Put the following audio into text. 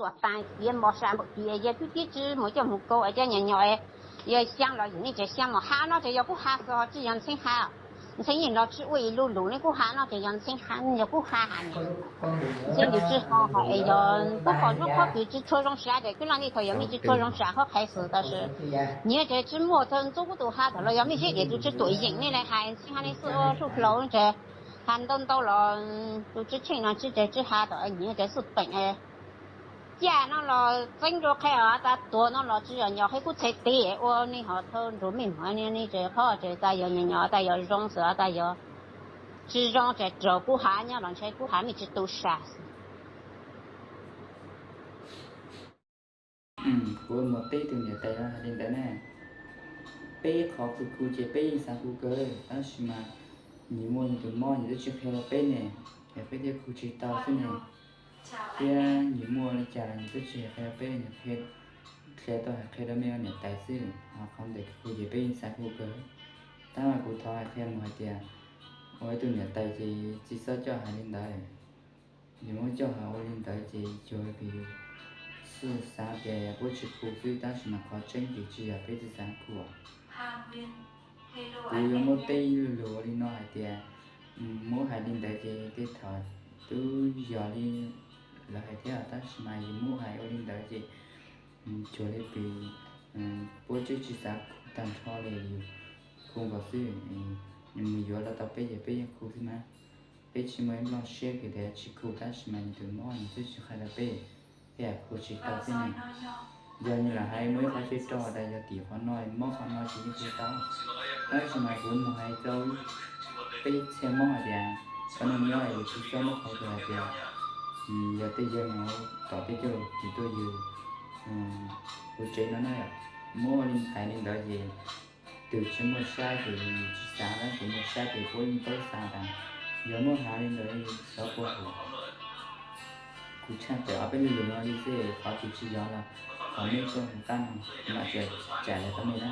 tuam tas tiav mos sam npaum tias yog twb tib tsi mus coj mus kaus es cov nyuam nyuam yog xyaa los yog nej tseem xyaa mos ha no ces yog kuj ha xwb ho tsis yog ntxheeb ha. Ntxheeb yeej los tsis ua ib lu lus nej kuj ha no ces yog ntxheeb ha yog kuj ha ha ne. Ntxheeb yus tsis ho es yog kuj pom hnub qhov twg tsis tshua zoo sam ces kwv laj nej thaum yog mej tsis tshua zoo sam qhov qhaiv xwb tab sis nyias ces tsis muaj thawj ntxub kuj tus ha thaum los yog mej sib ces tus tsis tuam yeem nej le hais ntxheeb ha nej xwb ua suj hlau ces ha ntau ntau los tus tsis tsheej no tsis ces tsis ha thaum nyias ces xwb peem Caj no los txeeb dua qhia tas tuag no los tsis yog nyom qhib kuj txhais tes ua nej ho thawj nrug mej hmov ne, nej tseem qhov tseem tas yog nyom nyom tas yog zoo xwb tas yog tsis zoo tseem raug kuj hav nyob los ntshe kuj hav mej tsis tu sam xwb. Kuv mus teb tus niam tais no hais li ntawd na, peb qhov khu khu ces peb yeej xav khu kawg tab sis mas nyias muaj nyias tus mob nyias twb tsis qhia rau peb ne, es peb thiaj khu tsis tau xwb ne. Thiab nyias muaj li cas los nyias twb tsis qhia rau peb, nyias qhia tau hais qhia rau mej ua niam tais xwb, ho qhov ntawm khu ces peb yeej xav khu kawg. Tab mas kuv thov hais qhia mus hais tias ua ib tug niam tais ces tsis txhob coj hais li ntawd. Yus muab coj hais ua li ntawd ces cuag yus xwb xav tias yog puab tsis khu xwb tab sis mas qhov tseeb ces tsis yog peb tsis xav khu. Kuv yuav muab teb ib lu lug ua li no hais tias, muab hais li ntawd ces tej thaum twb yog li lawv hais thiab tab sis mas yus muab hais ua li ntawd ces cuag li peb puab tseem tsis xav khu tag nrho li, yus khu nkaus xwb. Nws mus yuav los tau peb ces peb yeej khu xwb na. Peb tsis muaj ib nplooj siab kws tias tsis khu tab sis mas nws tus mob nws twb tsis qhia rau peb, peb khu tsis tau xwb ne. Yog nws lam hais muaj ib qhov tseeb rau tas yog tim qhov no mob qhov no ces yeej khu tau. Tab sis mas kuv mus hais rau peb txhia mob hais tias koj neej nyob yus tsis txhob muab qhov kws hais tias yog tej yawg no tom tej coj lug kis tuaj yws kuv tsev no na, muab li hais li ntawd ces tus tsis muaj sab ces tsis xav, tab sis muaj sab ces puab yeej paub xav tas yog muab hais li ntawd xyov puas haum. Kuv tshaj tawm ob peb lu lug no li xwb, qhov twg tsis yog los thov mej tuaj hauv qab no, kuv mam txhais lawv rau mej na.